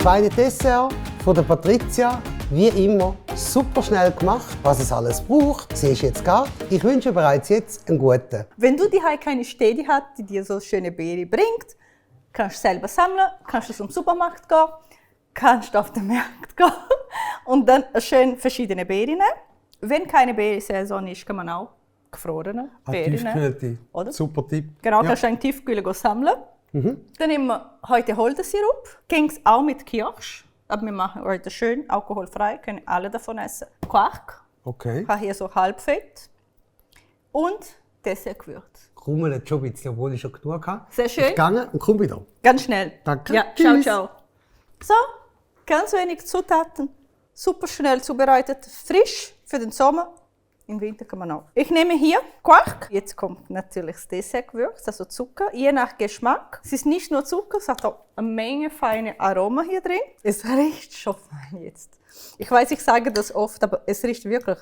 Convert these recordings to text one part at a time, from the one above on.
feine Dessert von der Patricia. Wie immer, super schnell gemacht. Was es alles braucht, siehst du jetzt gar. Ich wünsche bereits jetzt einen guten. Wenn du daheim keine Städte hast, die dir so schöne Beeren bringt, kannst du selber sammeln, kannst du zum Supermarkt gehen, kannst du auf den Markt gehen und dann schön verschiedene Beeren nehmen. Wenn keine Beerensaison ist, kann man auch gefrorene Beeren nehmen. Oder? Super Tipp. Genau, kannst du einen Tiefkühler sammeln. Dann nehmen wir heute Holdensirup. Ging es auch mit Kirsch. Aber wir machen heute schön alkoholfrei, können alle davon essen. Quark. Okay. Ich habe hier so Halbfett. Und Dessertgewürz. Krummelt schon ein bisschen, obwohl ich schon genug habe. Sehr schön. Ich gehe und komme wieder. Ganz schnell. Danke. Ja, Tschüss. ciao, ciao. So, ganz wenig Zutaten. Super schnell zubereitet. Frisch für den Sommer. Im Winter kann man auch. Ich nehme hier Quark. Jetzt kommt natürlich das Dessertgewürz, also Zucker, je nach Geschmack. Es ist nicht nur Zucker, es hat auch eine Menge feine Aromen hier drin. Es riecht schon fein jetzt. Ich weiß, ich sage das oft, aber es riecht wirklich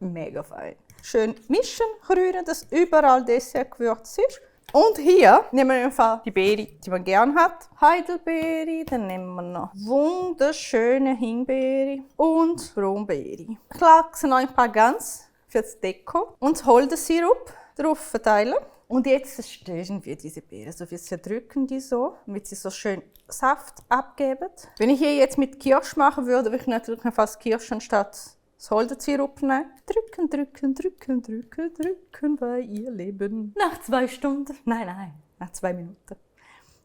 mega fein. Schön mischen, rühren, dass überall Dessertgewürz ist. Und hier nehmen wir einfach die Beere, die man gerne hat. Heidelbeere, dann nehmen wir noch wunderschöne Himbeere und Brombeere. Ich lage noch ein paar ganz für das Deko und Holdensirup drauf verteilen. Und jetzt stören wir diese Beeren. Also wir zerdrücken die so, damit sie so schön Saft abgeben. Wenn ich hier jetzt mit Kirsch machen würde, würde ich natürlich fast Kirsch anstatt das Holdensirup nehmen. Drücken, drücken, drücken, drücken, drücken bei ihr Leben. Nach 2 Stunden, nein, nach 2 Minuten.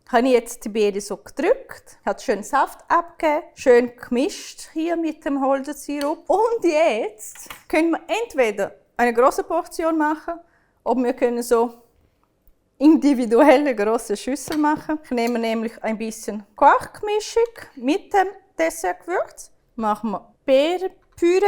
Habe ich jetzt die Beere so gedrückt, hat schön Saft abgegeben, schön gemischt hier mit dem Holdensirup. Und jetzt können wir entweder eine große Portion machen, oder wir können so individuelle große Schüssel machen. Ich nehme nämlich ein bisschen Quarkmischung mit dem Dessertgewürz. Machen wir Beerenpüree,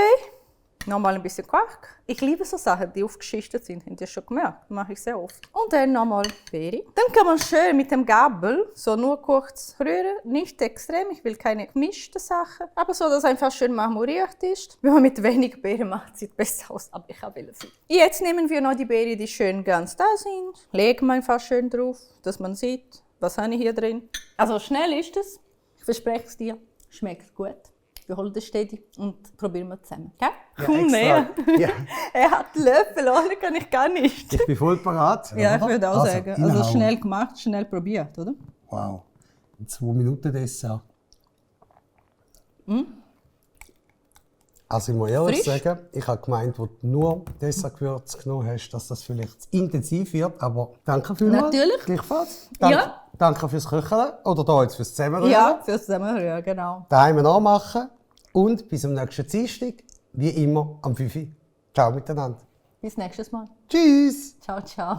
nochmal ein bisschen Quark. Ich liebe so Sachen, die aufgeschichtet sind, habt ihr schon gemerkt? Das mache ich sehr oft. Und dann nochmal Beere. Dann kann man schön mit dem Gabel so nur kurz rühren, nicht extrem, ich will keine gemischten Sachen, aber so, dass es einfach schön marmoriert ist. Wenn man mit wenig Beeren macht, sieht es besser aus, aber ich habe viel. Jetzt nehmen wir noch die Beeren, die schön ganz da sind. Legen wir einfach schön drauf, dass man sieht, was habe ich hier drin. Also schnell ist es. Ich verspreche es dir, schmeckt gut. Wir holen das Städte und probieren wir zusammen. Okay? Ja, Komm näher. Ja. Er hat Löffel, ohne kann ich gar nicht. Ich bin voll parat. Ja, ich würde auch sagen. Also reinhauen. schnell gemacht, schnell probiert, oder? Wow. Ein 2 Minuten Dessert. Also ich muss ehrlich Frisch. sagen, ich habe gemeint, als du nur Dessertgewürz genommen hast, dass das vielleicht zu intensiv wird. Aber danke vielmals. Natürlich. Gleichfalls. Ja. Danke fürs Köcheln oder da jetzt fürs Zusammenrühren. Ja, fürs Zusammenrühren, genau. Daheim nachmachen. Und bis zum nächsten Dienstag, wie immer, am 5 Uhr. Ciao miteinander. Bis nächstes Mal. Tschüss. Ciao, ciao.